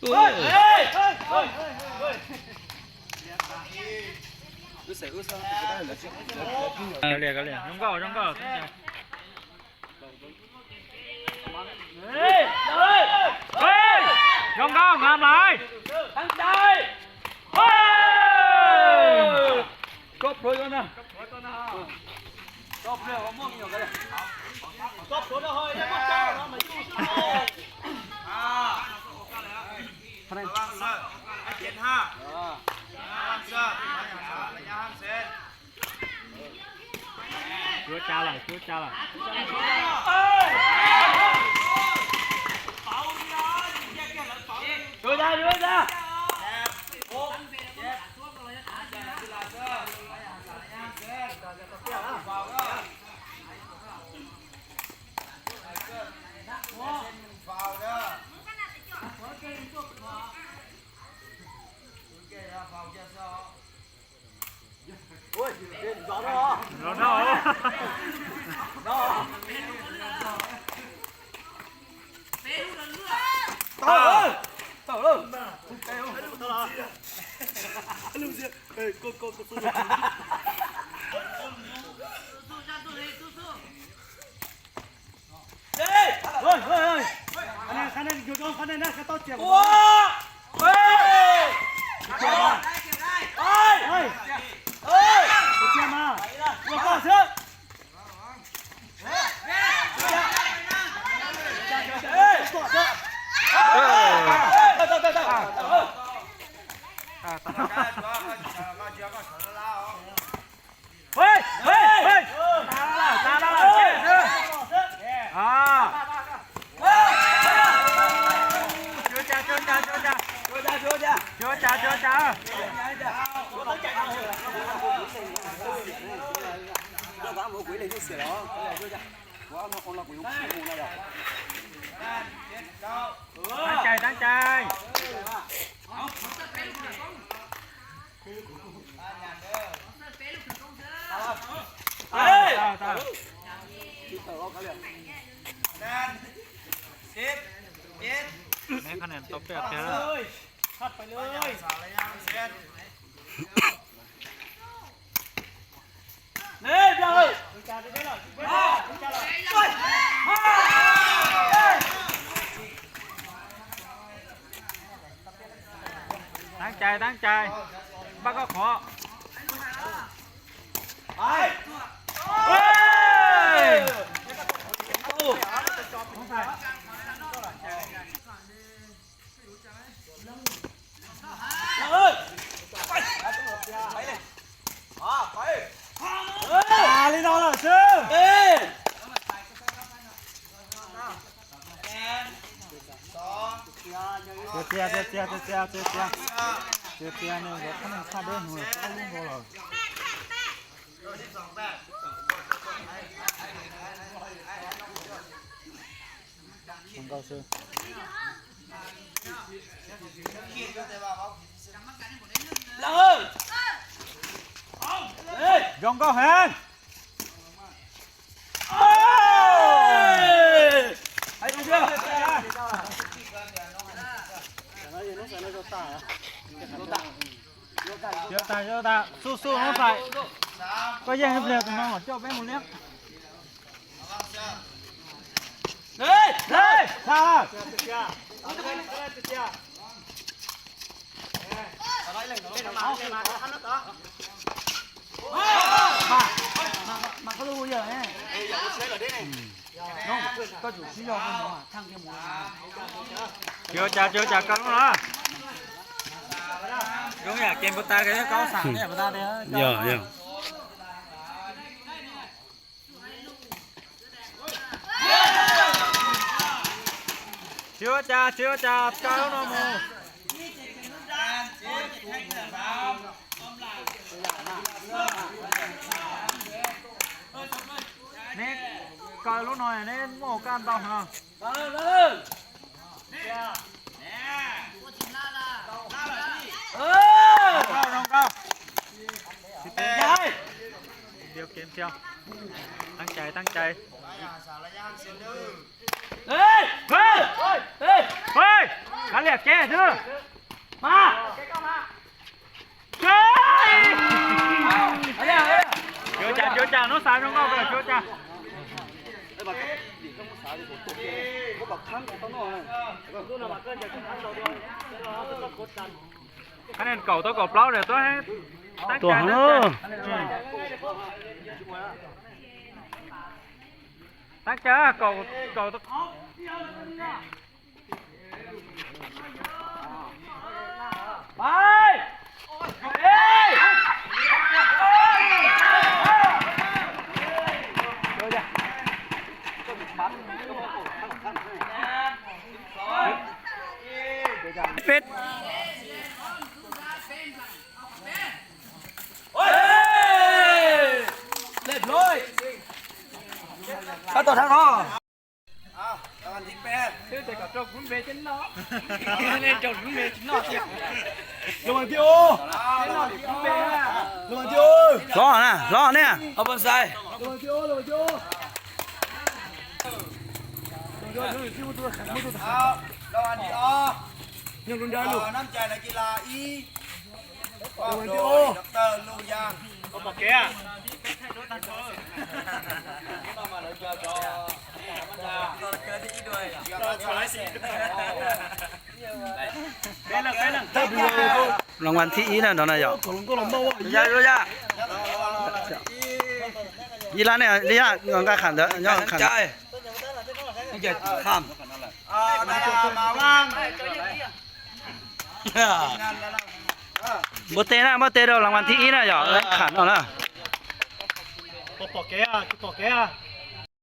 Ua li, ua li, zoo nkauj, zoo nkauj. Zoo nkauj, nqa lais. Cuab tsab lawm, cuab tsab lawm. Taav cai, taav cai. Mấy con này tao bẹt kìa. Tán cai, tán cai. Bắt có khó. Li no lawm xwb. Txias txias txias txias txias txias txias txias txias nws yuav qhov neeg tshaj deb hwv lawm, ob lub nkaus lawm. Zoo nkauj xwb. Zoo nkauj heev. Yuav tas, yuav tas, xub xub no xais. Koj yeej ib pliag tus no mam coj peb mus liab. Tsis ua cas, tsis ua cas, koj lub no. Zoo yam ces puas tas, koj xam puas tas. Yog, yog. Tsis ua cas, tsis ua cas, koj lub no mus. Neb, koj lub no neb muaj kab ntau no. Tsis tau, tsis tau. Tsis tau, tsis tau. Teeb cai, teeb cai. Kav liam kev xwb. Tsis ua cas, tsis ua cas, hnub xav zoo nkauj kawg, tsis ua cas. Qhab nees kaum tau kaum plaub lawm tuaj. Tab cai kaum, kaum. Peb. Sab tod thab no. Twb tias kom rau kuv npe tsis noj, nej rau kuv npe tsis noj thiab. Los mas thiab os. Los mas thiab os. Hlob na, hlob ne. Os, Paj Xais. Los mas thiab os, los mas thiab os. Los mas thiab os. Nyob lub nrab lug. Los mas thiab os. Rau lub vas thib ib na, nrov na yom. Ib lab ne, li yam nqa kham ntawd, nyob kham. Npuaj teg na, npuaj teg rau lub vas thib ib na yom, kham no na. Pom kev, pom kev.